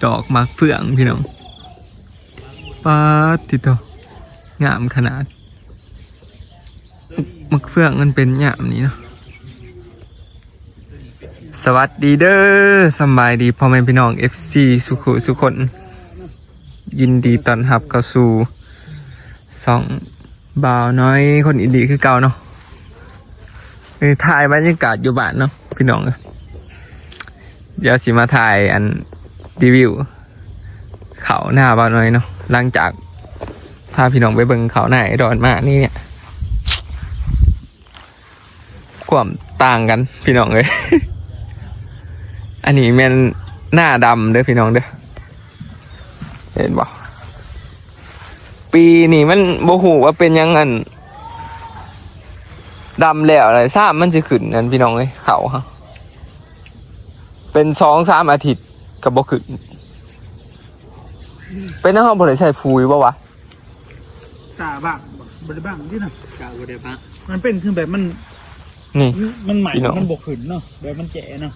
ດອກໝາກເຟືອງພີ່ນ້ອງ ປາດຕິໂຕ ງາມຂະໜາດ. ໝາກເຟືອງມັນເປັນຍາມນີ້ເນາະ. ສະຫວັດດີເດີ ສຳບາຍດີພໍ່ແມ່ພີ່ນ້ອງ ເອັຟຊີ ສຸຂູສຸຄົນ ຍິນດີຕ້ອນຮັບເຂົ້າສູ່ຊ່ອງບ່າວນ້ອຍຄົນອິນດີຄືເກົ່າເນາະ. ເອີ ຖ່າຍບັນຍາກາດຢູ່ບ້ານເນາະພີ່ນ້ອງເອີຍ. ດຽວຊິມາຖ່າຍອັນ ຣີວິວເຂົ້ານາບ່າວນ້ອຍເນາະ ຫຼັງຈາກພາພີ່ນ້ອງໄປເບິ່ງເຂົ້ານາໄອ້ດອນມານີ້ ຄວາມຕ່າງກັນພີ່ນ້ອງເອີຍ. ອັນນີ້ແມ່ນນາດຳເດີພີ່ນ້ອງເດີ ເຫັນບໍ່? ປີນີ້ມັນບໍ່ຮູ້ວ່າເປັນຫຍັງ ອັນ ດຳແລ້ວລະຊ້ຳມັນຊິຂຶ້ນນັ້ນພີ່ນ້ອງເອີຍ. ເຂົ້າເຮົາເປັນສອງສາມອາທິດກໍບໍ່ຂຶ້ນ ເປັນຫຍັງເຮົາບໍ່ໄດ້ໃສ່ປຸ໋ຍບໍ່ວະ? ຕາບັງບໍ່ ບໍ່ໄດ້ບັງຕິນະ ກະບໍ່ໄດ້ບັງ ມັນເປັນຄືແບບມັນ ນີ້ ມັນໃໝ່ ພີ່ນ້ອງ ມັນບໍ່ຂຶ້ນເນາະ ແບບມັນແຈະເນາະ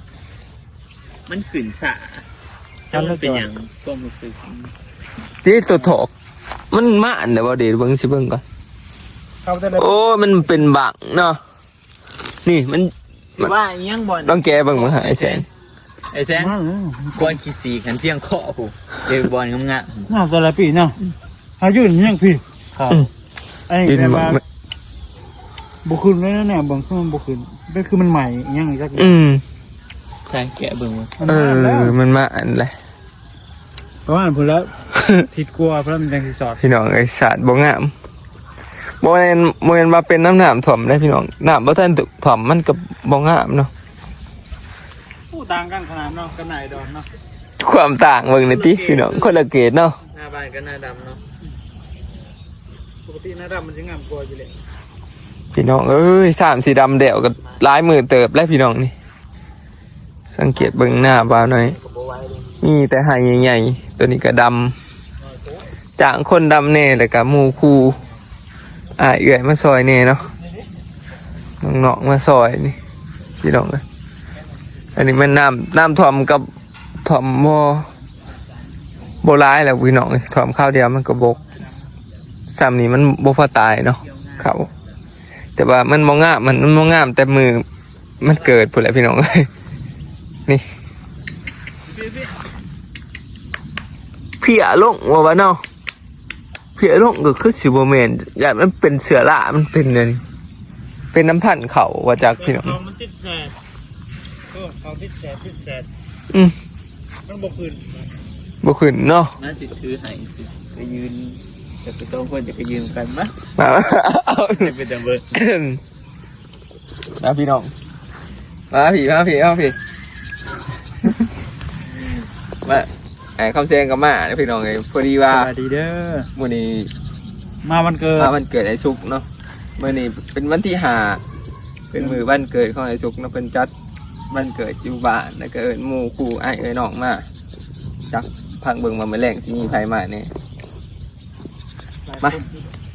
ມັນຂຶ້ນຊ້າ ຈັກມັນເປັນຫຍັງ ຄວາມຮູ້ສຶກ ຕິໂຕຖອກ ມັນມາອັນໃດບໍ່ເດ ເບິ່ງ ຊິເບິ່ງກ່ອນ. ໂອ້ ມັນເປັນບັງເນາະ ນີ້ມັນ ວ່າອີຫຍັງບ່ອນ ລອງແກະເບິ່ງ ເບິ່ງຫາໄອ້ແສງ ໄອ້ແສງ ບ່ອນຂີ້ສີກຫັ້ນພຽງເຄາະພຸ້ນ ເອີ ບ່ອນງາມໆ ໜ້າແຕ່ລະປີເນາະ ອືມ ຫາຢູ່ນີ້ຍັງພີ້ ອືມ ອັນນີ້ແບບວ່າ ບໍ່ຂຶ້ນເລີຍແນວເບິ່ງ ຄືມັນບໍ່ຂຶ້ນ ເປັນຄືມັນໃໝ່ອີຫຍັງຈັກ ອືມ ໃສ່ແກະເບິ່ງ ເອີ ມັນມາອັນໃດ ປະມານພຸ້ນແຫຼະ ທິດກວ່າພຸ້ນແຫຼະ ມັນຈັ່ງຊິສອດ. ພີ່ນ້ອງເອີຍ ສາດບໍ່ງາມ ບໍ່ແມ່ນ ບໍ່ແມ່ນວ່າເປັນນຳນ້ຳຖ້ວມເດ້ພີ່ນ້ອງ ນ້ຳບໍ່ທັນຖ້ວມມັນກໍບໍ່ງາມເນາະ. ໂອ້ ຕ່າງກັນຂະໜາດເນາະ ກັບນາໄອ້ດອນເນາະ ຄວາມຕ່າງເບິ່ງນີ້ຕິພີ່ນ້ອງ ຄົນລະເກດເນາະ ນາບ້ານກັບນາດຳເນາະ ປົກກະຕິນາດຳມັນຊິງາມກວ່າຢູ່ແລ້ວ. ພີ່ນ້ອງເອີຍ ຊ້ຳຊິດຳແລ້ວກໍຫຼາຍມື້ເຕີບແລ້ວພີ່ນ້ອງນີ້. ສັງເກດເບິ່ງໜ້າບ່າວນ້ອຍ ມີແຕ່ໄຮ່ໃຫຍ່ໆ ໂຕນີ້ກໍດຳ ຈ້າງຄົນດຳແດ່ ແລ້ວກໍໝູ່ຄູ່ອ້າຍເອື້ອຍມາຊ່ອຍແດ່ເນາະ ນ້ອງໆມາຊ່ອຍນີ້ ພີ່ນ້ອງເອີຍ. ອັນນີ້ແມ່ນນ້ຳ ນ້ຳຖ້ວມກັບ ຖ້ວມບໍ່ ບໍ່ຫຼາຍແລ້ວພີ່ນ້ອງເອີຍ ຖ້ວມຄາວດຽວມັນກໍບົກ ຊ້ຳນີ້ມັນບໍ່ພໍຕາຍເນາະ ເຂົ້າ ແຕ່ວ່າມັນບໍ່ງາມ ມັນ ມັນບໍ່ງາມແຕ່ມື້ ມັນເກີດພຸ້ນແຫຼະພີ່ນ້ອງເອີຍ. ນີ້ ເພຍລົງວ່າວ່າເນາະ ເພຍລົງກໍຄືຊິບໍ່ແມ່ນ ຢ້ານມັນເປັນເຊື້ອລາ ມັນເປັນແນວນີ້ ເປັນນຳພັນເຂົ້າວ່າຈັກພີ່ນ້ອງ ເຂົ້າມັນຕິດແສດ ເອີ ເຂົ້າຕິດແສດ ຕິດແສດ ອືມ ມັນບໍ່ຂຶ້ນ ບໍ່ຂຶ້ນເນາະ ມາຊິຖືໃຫ້ ໄປຢືນ ຈະໄປສອງຄົນຈະໄປຢືນກັນ ມາ ມາ ເອົາ ເປັນຕາເບິ່ງ. ມາພີ່ນ້ອງ ມາພີ່ ມາພີ່ ມາພີ່ ມາ ອ້າຍຄຳແສງກໍມາເດີພີ່ນ້ອງເອີຍ. ພໍດີວ່າ ສະບາຍດີເດີ ມື້ນີ້ມາວັນເກີດ ມາວັນເກີດອ້າຍສຸກເນາະ. ມື້ນີ້ເປັນວັນທີຫ້າ ເປັນມື້ວັນເກີດຂອງອ້າຍສຸກເນາະ. ເພິ່ນຈັດວັນເກີດຢູ່ບ້ານ ແລ້ວກໍເອີ້ນໝູ່ຄູ່ອ້າຍເອື້ອຍນ້ອງມາ. ຈັກພັງເບິ່ງວ່າມື້ແລງຊິມີໃຜມາແດ່. ມາ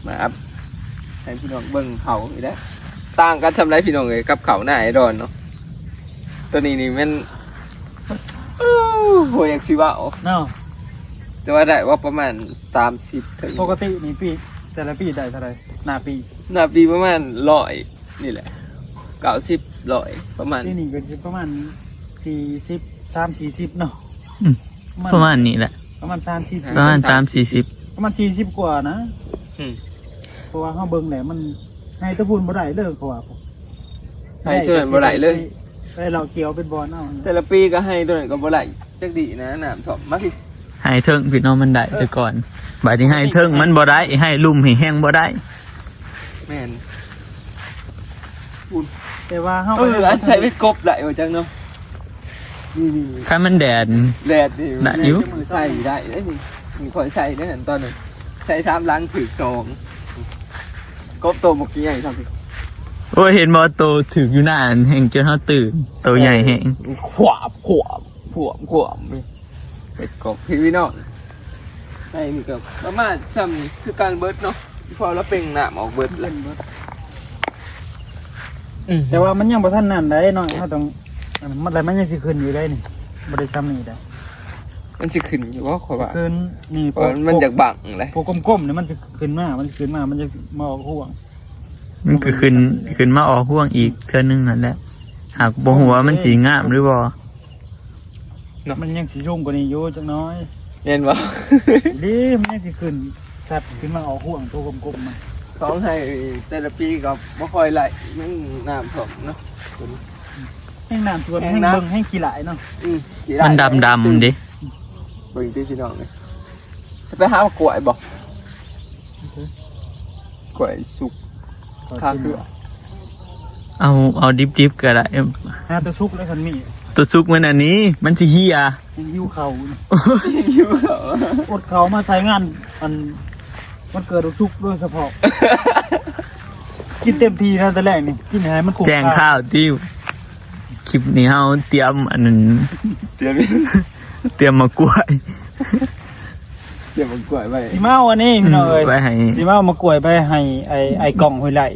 ມາອັບໃຫ້ພີ່ນ້ອງເບິ່ງເຂົ້າອີກແລ້ວ. ຕ່າງກັນສ່ຳໃດພີ່ນ້ອງເອີຍ ກັບເຂົ້ານາໄອ້ດອນເນາະ. ໂຕນີ້ນີ້ແມ່ນ ໂອ້ ບໍ່ຢາກຊິເວົ້າເນາະ ແຕ່ວ່າໄດ້ວ່າປະມານສາມສິບເຖິງ. ປົກກະຕິນີ້ປີ ແຕ່ລະປີໄດ້ເທົ່າໃດ? ໜ້າປີ ໜ້າປີປະມານຮ້ອຍນີ້ແຫຼະ ເກົ້າສິບ ຮ້ອຍປະມານ. ປີນີ້ກໍຊິປະມານສີ່ສິບ ສາມສີ່ສິບເນາະ. ອືມ ປະມານນີ້ແຫຼະ ປະມານສາມສິບ ປະມານສາມສີ່ສິບ ປະມານສີ່ສິບກວ່ານະ. ອືມ ເພາະວ່າເຮົາເບິ່ງແລ້ວມັນໃຫ້ຕະພຸນບໍ່ໄດ້ເລີຍ ເພາະວ່າໃຫ້ສ່ວນນັ້ນບໍ່ໄດ້ເລີຍ ໄດ້ເຫຼົ້າຂຽວເປັນບ່ອນເອົາ. ແຕ່ລະປີກໍໃຫ້ຕົວນັ້ນກໍບໍ່ໄດ້ຈັກດີນະ ນ້ຳຖ້ວມ. ມາພີ່ ໃຫ້ເທິງພີ່ນ້ອງມັນໄດ້ແຕ່ກ່ອນ ບາດນີ້ໃຫ້ເທິງມັນບໍ່ໄດ້ ໃຫ້ລຸ່ມໃຫ້ແຮງບໍ່ໄດ້. ແມ່ນ ແຕ່ວ່າເຮົາ ເອີ ອັນໃສ່ເບັດກົບໄດ້ບໍ່ຈັກເນາະ. ນີ້ໆໆ ຄັນມັນແດດ ແດດນີ້ ໄດ້ຢູ່ ໃສ່ໄດ້ເດ້ນີ້. ນີ້ຂ້ອຍໃສ່ໄດ້ຫັ້ນຕອນນັ້ນ ໃສ່ສາມຫຼັງຖືກສອງ. ກົບໂຕບັກໃຫຍ່ຊ້ຳ. ໂອ້ຍ ເຫັນບໍ່ ໂຕຖືກຢູ່ໜ້າຫັ້ນແຮງຈົນເຮົາຕື່ນ ໂຕໃຫຍ່ແຮງ. ເອີ ຂວາບ ຂວາບ ຂວາບ ຂວາບ ເປັນກົບພີ່ນ້ອງ. ໃນນີ້ກໍປະມານຊ່ຳນີ້ຄືກັນເບິດເນາະ ເພາະລະເປັ່ງນ້ຳອອກເບິດລະ. ອືມ ແຕ່ວ່າມັນຍັງບໍ່ທັນນັ້ນໃດ໋ນ້ອງ ເຮົາຕ້ອງ ອັນນັ້ນ ມັນ ແລ້ວມັນຍັງຊິຂຶ້ນຢູ່ໃດ໋ນີ້ ບໍ່ໄດ້ຊ່ຳນີ້ໃດ໋. ມັນຊິຂຶ້ນຢູ່ບໍ່ ຂ້ອຍວ່າ ຊິຂຶ້ນນີ້ ເພາະວ່າມັນ ພວກ ຢາກບັງແຫຼະ ພວກກົມໆນີ້ ມັນຊິຂຶ້ນມາ ມັນຊິຂຶ້ນມາ ມັນຈະມາອອກຮວງ ມັນກໍຂຶ້ນ ຂຶ້ນມາອອກຮວງອີກເທື່ອໜຶ່ງຫັ້ນແຫຼະ ຫາກບໍ່ຮູ້ວ່າມັນຊິງາມຫຼືບໍ່. ເນາະ ມັນຍັງຊິສູງກວ່ານີ້ຢູ່ຈັກໜ້ອຍ ແມ່ນບໍ່? ດີ ມັນຍັງຊິຂຶ້ນ ສັດຂຶ້ນມາອອກຮວງໂຕກົມໆມາ. ສອງໄຮ່ແຕ່ລະປີກໍບໍ່ຄ່ອຍໄຫຼ ມັນນ້ຳຖ້ວມເນາະ ແຮງນ້ຳຖ້ວມ ແຮງ ແຮງ ເບິ່ງແຮງຂີ້ຫຼ້າຍເນາະ. ອືມ ຂີ້ຫຼ້າຍ ມັນດຳໆເດ້ ເບິ່ງຕິພີ່ນ້ອງເອີຍ. ຈະໄປຫາໝາກກ້ວຍບໍ່? ກ້ວຍສຸກ ຄາເຄືອ ເອົາ ເອົາດິບໆກໍໄດ້ ຫາຕົວສຸກແລ້ວຄັນມີ ຕົວສຸກມັນອັນນີ້ ມັນຊິເຫ່ຍ ຍັງຫິວເຂົ້າຢູ່ ຫິວເຂົ້າ ອົດເຂົ້າມາໃສ່ງານ ອັນ ວັນເກີດບັກສຸກໂດຍສະເພາະ ກິນເຕັມທີ່ນະ ແຕ່ແລກນີ້ ກິນໃຫ້ມັນຄຸ້ມຄ່າ ແຈ້ງຂ່າວຕິ ຄລິບນີ້ເຮົາຕຽມອັນນັ້ນ ຕຽມ ຕຽມໝາກກ້ວຍ ຕຽມໝາກກ້ວຍໄວ້ ຊິມາເອົາອັນນີ້ພີ່ນ້ອງເອີຍ ໄວ້ໃຫ້ ຊິມາເອົາໝາກກ້ວຍໄປໃຫ້ໄອ້ ໄອ້ກ້ອງ ຫ້ວຍໄລ່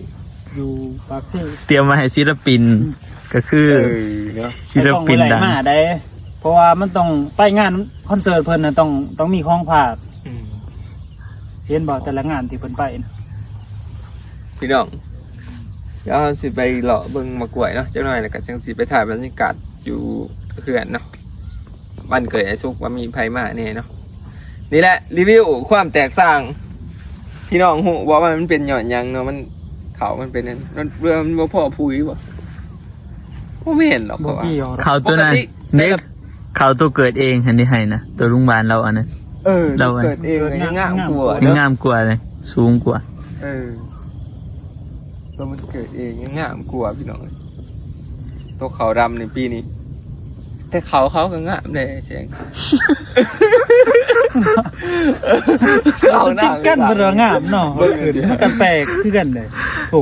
ຢູ່ປາກເຊ ຕຽມໄວ້ໃຫ້ສິລະປິນ ອືມ ກໍຄື ເອີ ເນາະ ສິລະປິນດັງ ໄອ້ກ້ອງ ຫ້ວຍໄລ່ ມາໄດ້ ເພາະວ່າມັນຕ້ອງໄປງານຄອນເສີດເພິ່ນນະ ຕ້ອງ ຕ້ອງມີຂອງຝາກ ອືມ ເຫັນບໍ່ ແຕ່ລະງານທີ່ເພິ່ນໄປນະ ພີ່ນ້ອງ. ດຽວເຮົາຊິໄປເລາະເບິ່ງໝາກກ້ວຍເນາະ ຈັກໜ້ອຍ ແລ້ວກໍຈັ່ງຊິໄປຖ່າຍບັນຍາກາດຢູ່ເຮືອນເນາະ ວັນເກີດອ້າຍສຸກວ່າມີໃຜມາແດ່ເນາະ. ນີ້ແຫຼະ ຣີວິວຄວາມແຕກຕ່າງ ພີ່ນ້ອງຮູ້ບໍ່ວ່າມັນເປັນຍ້ອນຫຍັງເນາະ? ມັນ ເຂົ້າມັນເປັນອັນ ມັນ ມັນບໍ່ພໍປຸ໋ຍບໍ່? ບໍ່ແມ່ນດອກ ບໍ່ກ່ຽວດອກ ເຂົ້າຕົວນັ້ນ ປົກກະຕິ ເດັກ ເຂົ້າຕົວເກີດເອງຫັ້ນເດ້ ໃຫ້ນະ ຕົວລຸງບານລາວອັນນັ້ນ ເອີ ລາວ ເກີດເອງ ເກີດ ຍັງງາມ ງາມກວ່າ ກວ່າ ຍັງງາມກວ່າເລີຍ ສູງກວ່າ ເອີ ຕົວມັນເກີດເອງຍັງງາມກວ່າ ພີ່ນ້ອງເອີຍ ຕົວເຂົາດຳໃນປີນີ້ ແຕ່ເຂົາ ເຂົາກໍງາມແດ່ແສງ ເຂົາ ເຂົາ ຕິດກັນເພິ່ນວ່າງາມເນາະ ເບິ່ງ ມັນກໍແປກຄືກັນເດ້ ໂອ້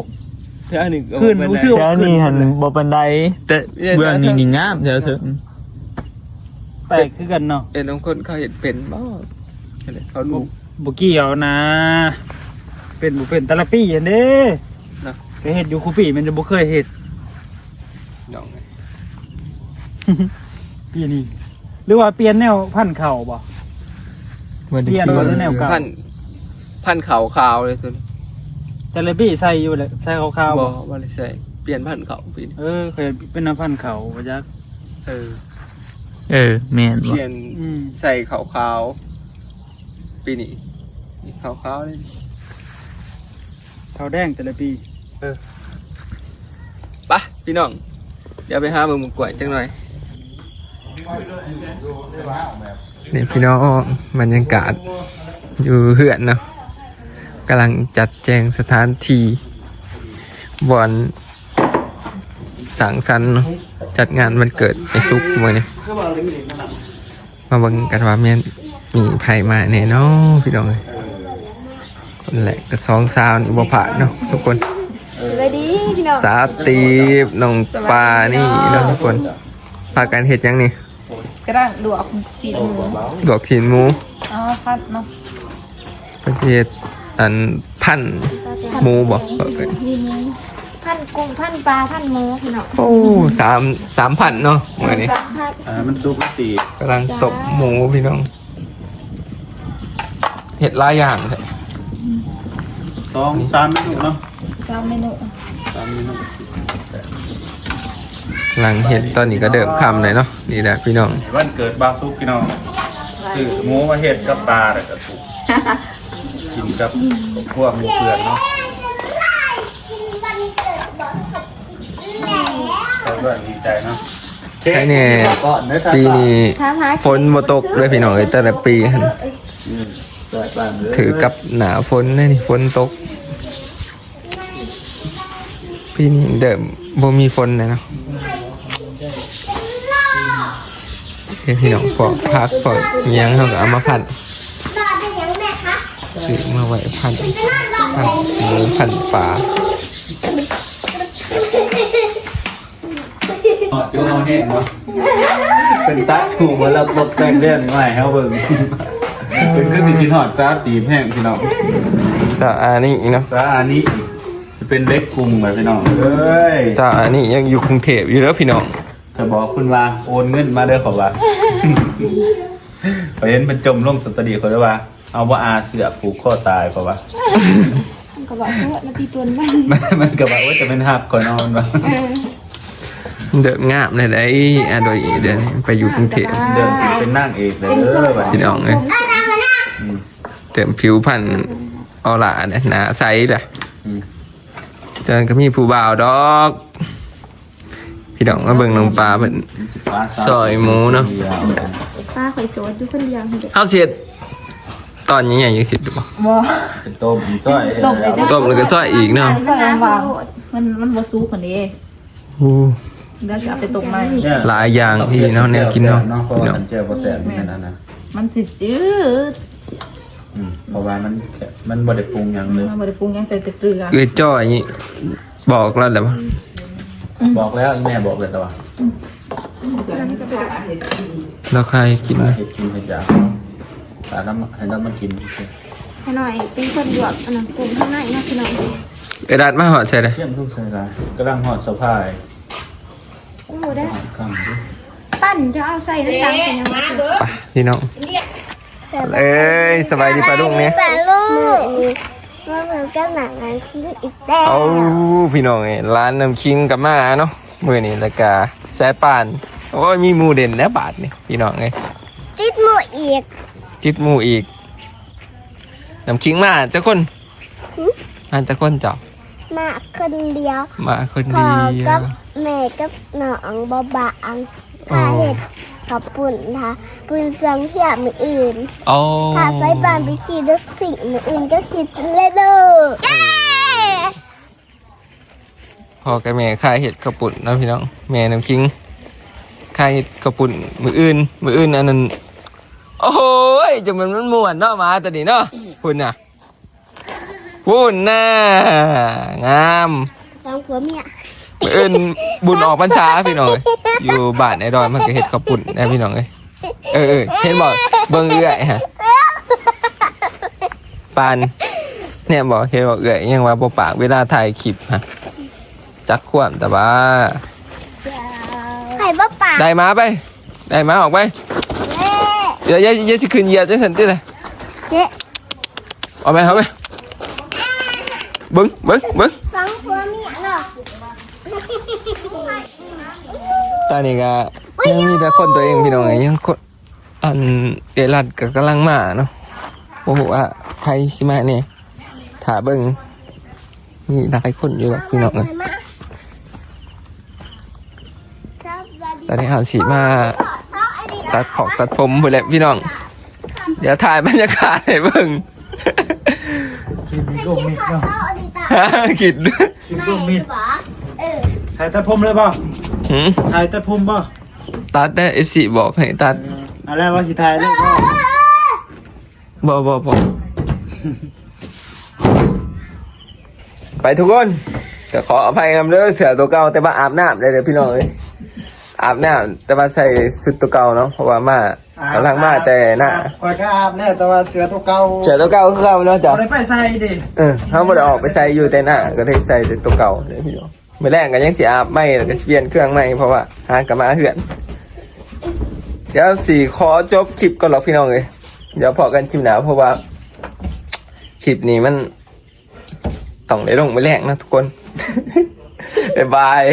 ແຖວນີ້ກໍ ຄືນ ບໍ່ແມ່ນ ຮູ້ສຶກວ່າ ແຖວນີ້ຫັ້ນບໍ່ປານໃດ ແຕ່ເບື້ອງນີ້ນີ້ງາມແຖວເທິງ ແປກຄືກັນເນາະ ເອີ ບາງຄົນເຂົາເຮັດເປັນບໍ່ ເຂົາ ບໍ່ ບໍ່ກ່ຽວນະ ເປັນບໍ່ເປັນ ແຕ່ລະປີຫັ້ນເດ້ ນະ ໄປເຮັດຢູ່ຄູ່ປີ ມັນຈະບໍ່ເຄີຍເຮັດ ນ້ອງ ປີນີ້ ຫຼືວ່າປ່ຽນແນວພັນເຂົ້າບໍ່? ບໍ່ໄດ້ປ່ຽນ ປ່ຽນບໍ່ ຫຼືແນວເກົ່າ? ພັນ ພັນເຂົ້າຂາວເລີຍໂຕນີ້ ແຕ່ລະປີໃສ່ຢູ່ແຫຼະ ໃສ່ຂາວໆ ບໍ່ ບໍ່ ບໍ່ໄດ້ໃສ່ ປ່ຽນພັນເຂົ້າປີນີ້ ເອີ ຂ້ອຍເປັນນຳພັນເຂົ້າບໍ່ຈັກ ເອີ ເອີ ແມ່ນບໍ່? ປ່ຽນ ອືມ ໃສ່ເຂົ້າຂາວ ປີນີ້ ນີ້ເຂົ້າຂາວເລີຍ ເຂົ້າແດງແຕ່ລະປີ ເອີ ໄປພີ່ນ້ອງ ດຽວໄປຫາເບິ່ງໝາກກ້ວຍຈັກໜ້ອຍ. ນີ້ພີ່ນ້ອງ ບັນຍາກາດຢູ່ເຮືອນເນາະ ກຳລັງຈັດແຈງສະຖານທີ່ບ່ອນສັງສັນເນາະ ຈັດງານວັນເກີດໄອ້ສຸກມື້ນີ້. ມາເບິ່ງກັນວ່າແມ່ນມີໃຜມາແດ່ເນາະພີ່ນ້ອງເອີຍ. ຄົນແລກກໍສອງສາວນີ້ບໍ່ພາດເນາະທຸກຄົນ. ສະບາຍດີພີ່ນ້ອງ. ສາວຕີບ ນ້ອງປານີ້ເນາະທຸກຄົນ. ພາກັນເຮັດຫຍັງນີ້? ກຳລັງລວກຊີ້ນໝູ. ລວກຊີ້ນໝູ. ເອົາມາຜັດເນາະ. ເພິ່ນຊິເຮັດອັນພັນໝູບໍ່? ມີໝູ ພັນກຸ້ງ ພັນປາ ພັນໝູພີ່ນ້ອງ. ໂອ້ ສາມ ສາມພັນເນາະມື້ນີ້. ສາມພັນ ອ່າ ມັນສຸກມັນຕີບ ກຳລັງຕົ້ມໝູພີ່ນ້ອງ. ເຮັດຫຼາຍຢ່າງແທ້. ສອງສາມເມນູເນາະ. ສາມເມນູ ສາມເມນູ. ກຳລັງເຮັດ ຕອນນີ້ກໍເລີ່ມຄ່ຳແລ້ວເນາະ. ນີ້ແຫຼະພີ່ນ້ອງ ວັນເກີດບ່າວສຸກພີ່ນ້ອງ ຊື້ໝູມາເຮັດກັບປາ ແລ້ວກໍສຸກ ກິນກັບຄອບຄົວໝູ່ເພື່ອນເນາະ. ຊາວເພື່ອນດີໃຈເນາະ. ໃຄແນ່ ປີນີ້ຝົນບໍ່ຕົກເດ້ພີ່ນ້ອງເອີຍ ແຕ່ລະປີຫັ້ນ ອືມ ຖືກັບໜ້າຝົນເດ້ນີ້ ຝົນຕົກ. ປີນີ້ເລີ່ມບໍ່ມີຝົນແລ້ວເນາະ. ເອີ ພີ່ນ້ອງ ພວກຜັກ ພວກຫຍັງ ເຮົາກໍເອົາມາພັນ ຊື້ມາໄວ້ພັນ ພັນໝູ ພັນປາ. ຮອດຢູ່ ເຮົາແຫ້ງເນາະ. ເປັນຕັດຫູມາແລ້ວ ຕົກແຕ່ງແລ້ວນີ້ ມາໃຫ້ເຮົາເບິ່ງ. ເປັນຄືຊິຄິດຮອດສາວຕີບແຮງພີ່ນ້ອງ. ສາວອານີ້ເນາະ ສາວອານີ້. ເປັນເດັກກຸງແລ້ວພີ່ນ້ອງເອີຍ. ສາວອັນນີ້ຍັງຢູ່ກຸງເທບຢູ່ເດີພີ່ນ້ອງ. ຂ້ອຍບອກເພິ່ນວ່າໂອນເງິນມາເດີ ເຂົາວ່າ. ຂ້ອຍເຫັນເພິ່ນຈົ່ມລົງສະຕອຣີ ຂ້ອຍເລີຍວ່າ ເອົາບໍ່ອາເສື້ອຜູກຄໍຕາຍ ເຂົາວ່າ. ມັນກໍວ່າ ໂອ້ຍ ລະຕີຕົນມັນ ມັນ ມັນກໍວ່າ ໂອ້ຍ ຈະແມ່ນຮັກຂ້ອຍເນາະ ມັນວ່າ. ເອີ ເດີນງາມແລ້ວໄດ໋ ອາໂດຍເດ ໄປຢູ່ກຸງເທບ ເດີນຊິເປັນນາງເອກແລ້ວເດີ ພີ່ນ້ອງເອີຍ. ອືມ ເຕີມຜິວພັນອອລ່າແດ່ ໜ້າໃສແຫຼະ. ອືມ ຈັ່ງນັ້ນກໍມີຜູ້ບ່າວດອກ. ພີ່ນ້ອງມາເບິ່ງນ້ອງປາເພິ່ນ ມັນຊິປາ ຊອຍໝູເນາະ. ປາຂ້ອຍໂສດຢູ່ຄົນດຽວນີ້ເດ້. ເຮົາຊິເຮັດຕອນໃຫຍ່ໆ ຈັ່ງຊີ້ບໍ່? ບໍ່ ເປັນຕົ້ມຊອຍ ຕົ້ມເລີຍເດ້ ຕົ້ມແລ້ວກໍຊອຍອີກເນາະ. ຊອຍບາງໆ ມັນ ມັນບໍ່ສຸກຫັ້ນເດ້. ໂອ້ ດຽວຊິເອົາໄປຕົ້ມໃໝ່. ຫຼາຍຢ່າງທີ່ເຮົາແນວກິນເນາະ ເພາະວ່າຄັນແຈ່ວບໍ່ແຊບ ແມ່ນ ມັນຊິຈືດ. ອືມ ເພາະວ່າມັນ ມັນບໍ່ໄດ້ປຸງຫຍັງເລີຍ ມັນບໍ່ໄດ້ປຸງຫຍັງ ໃສ່ແຕ່ເກືອ. ເອື້ອຍຈ້ອຍນີ້ ບອກລາວແລ້ວບໍ່? ອືມ ບອກແລ້ວ ອີ່ແມ່ບອກແລ້ວ ແຕ່ວ່າ ອືມ ລາວຄາຍເຮັດກິນ ເຮັດກິນໃຫ້ຢາກ ຕາມ ໃຫ້ລາວມາກິນຊື່ໆ. ຂ້ານ້ອຍເປັນຄົນລວກອັນນັ້ນ ກຸ້ງຂ້າງໃນເນາະ ພີ່ນ້ອງ. ເອື້ອຍລັດມາຮອດໃສລະ? ກຳລັງຮອດສະພາຍ. ໂອ້ ໄດ້ ປັ່ນຈະເອົາໃສ່ນ້ຳຕານ ໄປພີ່ນ້ອງ. ເອີຍ ສະບາຍດີປ້າລຸງແດ່ ປ້າລຸງ. ມາເບິ່ງກັບໜັງນຳຄິງອີກແລ້ວ. ເອົາ ພີ່ນ້ອງເອີຍ ຫຼານນ້ຳຄິງກໍມາເນາະມື້ນີ້ ແລ້ວກະສາຍປານ. ໂອ້ຍ ມີໝູ່ເດັ່ນແລ້ວບາດນີ້ ພີ່ນ້ອງເອີຍ. ຕິດໝູ່ອີກ ຕິດໝູ່ອີກ. ນ້ຳຄິງມາຈັກຄົນ? ຫຶ? ມາຈັກຄົນເຈົ້າ? ມາຄົນດຽວ ມາຄົນດຽວ. ພໍ່ກັບແມ່ກັບນ້ອງບໍ່ບາງ ອໍ ຖ້າເຮັດເຂົ້າປຸ້ນ ຖ້າປຸ້ນຊ່ວງທ່ຽງມື້ອື່ນ. ອໍ ຖ້າໃສ່ບ້ານໄປຂີ່ລົດຊິງ ມື້ອື່ນກໍຂີ່ເລໂດ. ເຢ້ ພໍ່ກັບແມ່ຄາຍເຮັດເຂົ້າປຸ້ນເນາະ ພີ່ນ້ອງ. ແມ່ນ້ຳຄິງຄາຍເຮັດເຂົ້າປຸ້ນມື້ອື່ນ ມື້ອື່ນອັນນັ້ນ. ໂອ້ຍ ຈະແມ່ນມັນມ່ວນເນາະ ໝາໂຕນີ້ເນາະ. ພຸ້ນນະ ພຸ້ນນະ ງາມ ສອງຜົວເມຍ. ມື້ອື່ນບຸນອອກພັນສາ ພີ່ນ້ອງເອີຍ ຢູ່ບ້ານໄອ້ດອນ ມັນກໍເຮັດເຂົ້າປຸ້ນນະ ພີ່ນ້ອງເອີຍ. ເອີ ເອີ ເຫັນບໍ່ ເບິ່ງເອື້ອຍຫັ້ນ ປານ ແນມບໍ່ ເຫັນບໍ່ ເອື້ອຍຍັງວ່າບໍ່ປາກເວລາຖ່າຍຄລິບຫັ້ນ. ຈັກຄວາມແຕ່ວ່າ ໃຫ້ບໍ່ປາກ ໄດ້ມາໄປ ໄດ້ມາ ອອກໄປ. ເອີ ຢ່າ ຢ່າ ຢ່າຊິຂຶ້ນຢຽບຈັ່ງຊັ້ນຕິລະ. ເອີ ເອົາໄປ ເອົາໄປ ເບິ່ງ ເບິ່ງ ເບິ່ງ ສອງຜົວເມຍເນາະ. ຕອນນີ້ກໍ ໂອ້ຍ ຍັງມີແຕ່ຄົນຕົວເອງ ພີ່ນ້ອງເອີຍ ຍັງຄົນ ອັນເອລັດກໍກຳລັງມາເນາະ ບໍ່ຮູ້ວ່າໃຜຊິມາແດ່ ຖ້າເບິ່ງ ມີຫຼາຍຄົນຢູ່ດອກ ພີ່ນ້ອງເອີຍ. ຕອນນີ້ເຮົາຊິມາຕັດຜອກຕັດຜົມພຸ້ນແຫຼະ ພີ່ນ້ອງ. ດຽວຖ່າຍບັນຍາກາດໃຫ້ເບິ່ງ. ຄິດ ຄິດ ຄິດ ຖ່າຍຕັດຜົມເລີຍບໍ່? ຫື? ຖ່າຍຕັດຜົມບໍ່? ຕັດແດ່ ເອັຟຊີບອກໃຫ້ຕັດ. ເອີ ເອົາແລ້ວວ່າຊິຖ່າຍເລີຍບໍ່? ບໍ່ ບໍ່ ບໍ່ ໄປທຸກຄົນ. ກໍຂໍອະໄພນຳເດີ ເສື້ອຕົວເກົ່າ ແຕ່ວ່າອາບນ້ຳແລ້ວເດີ ພີ່ນ້ອງເອີຍ. ອາບນ້ຳ ແຕ່ວ່າໃສ່ຊຸດຕົວເກົ່າເນາະ ເພາະວ່າມາ ອາບ ກຳລັງມາແຕ່ນາ. ອາບ ຂ້ອຍກໍອາບແລ້ວ ແຕ່ວ່າເສື້ອຕົວເກົ່າ ເສື້ອຕົວເກົ່າຄືເກົ່າເນາະ ເຈົ້າ. ບໍ່ໄດ້ໄປໃສ່ເດ້. ເອີ ເຮົາບໍ່ໄດ້ອອກໄປໃສ່ ຢູ່ແຕ່ນາ ກໍໄດ້ໃສ່ແຕ່ຕົວເກົ່າເດ້ ພີ່ນ້ອງ. ມື້ແລງກໍຍັງຊິອາບໃໝ່ ແລ້ວກໍຊິປ່ຽນເຄື່ອງໃໝ່ ເພາະວ່າຫາກໍມາເຮືອນ. ດຽວຊິຂໍຈົບຄລິບກ່ອນດອກ ພີ່ນ້ອງເອີຍ. ດຽວພໍ້ກັນຄລິບໜ້າ ເພາະວ່າຄລິບນີ້ມັນຕ້ອງໄດ້ລົງມື້ແລງເນາະທຸກຄົນ. ບາຍບາຍ.